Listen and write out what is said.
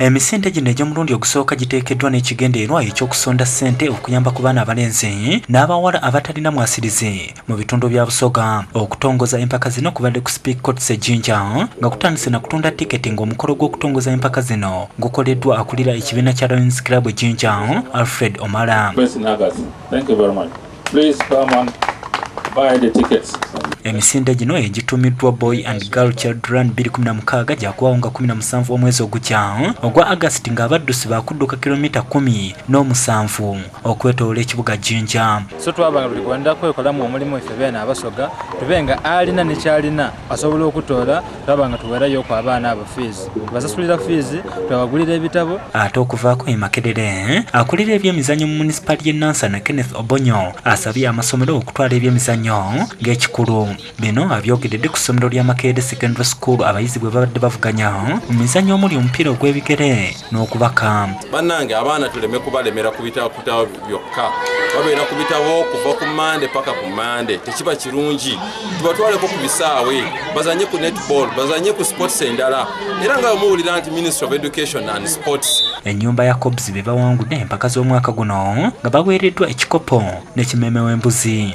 Emisinde gino egy'omulundi ogusooka giteekeddwa n'ekigendererwa eky'okusonda ssente okuyamba ku baana abalenzi n'abawala abatalina mwasirizi mu bitundu bya Busoga. Okutongoza empaka zino kubadde ku Speke Courts e Jinja nga kutandise na kutunda tiketi, ng'omukolo gw'okutongoza empaka zino gukoleddwa akulira ekibiina kya Lions Club e Jinja, Alfred Omara. Thank you very much. Please come and buy the tickets. Emisinde gino egituumiddwa Boy and Girl Child Run 2016 gyakubawo nga 17 omwezi ogujja ogwa Agasiti, ng'abaddusi bakudduka kilomita 17 okwetoola ekibuga Jinja. So twabanga tuli kwenda kwekolamu omulimu ife beene Abasoga, tube nga alina nekyalina asobola okutoola. Twaba nga tuwerayo ku abaana abo fees, tubasasulira fees, twabagulira ebitabo. Ate okuvaako e Makerere, akulira ebyemizannyo mu munisipaali y'e Nansana, Kenneth Obonyo, asabye amasomero okutwala ebyemizannyo ng'ekikulu. Bino abyogeredde ku ssomero lya Makerere Secondary School, abayizi bwe babadde bavuganya mu mizannyo omuli omupiira ogw'ebigere n'okubaka. Bannange, abaana tuleme kubalemera ku bitabo byokka. Babeera ku bitabo kuva ku Mande paka ku Mande, tekiba kirungi. Tubatwaleko ku bisaawe, bazanye ku netball, bazanye ku sports endala, era nga muwulira nti Ministry of Education and Sports. Ennyumba ya Cobs be bawangudde empaka z'omwaka guno nga baweereddwa ekikopo n'ekimeme w'embuzi.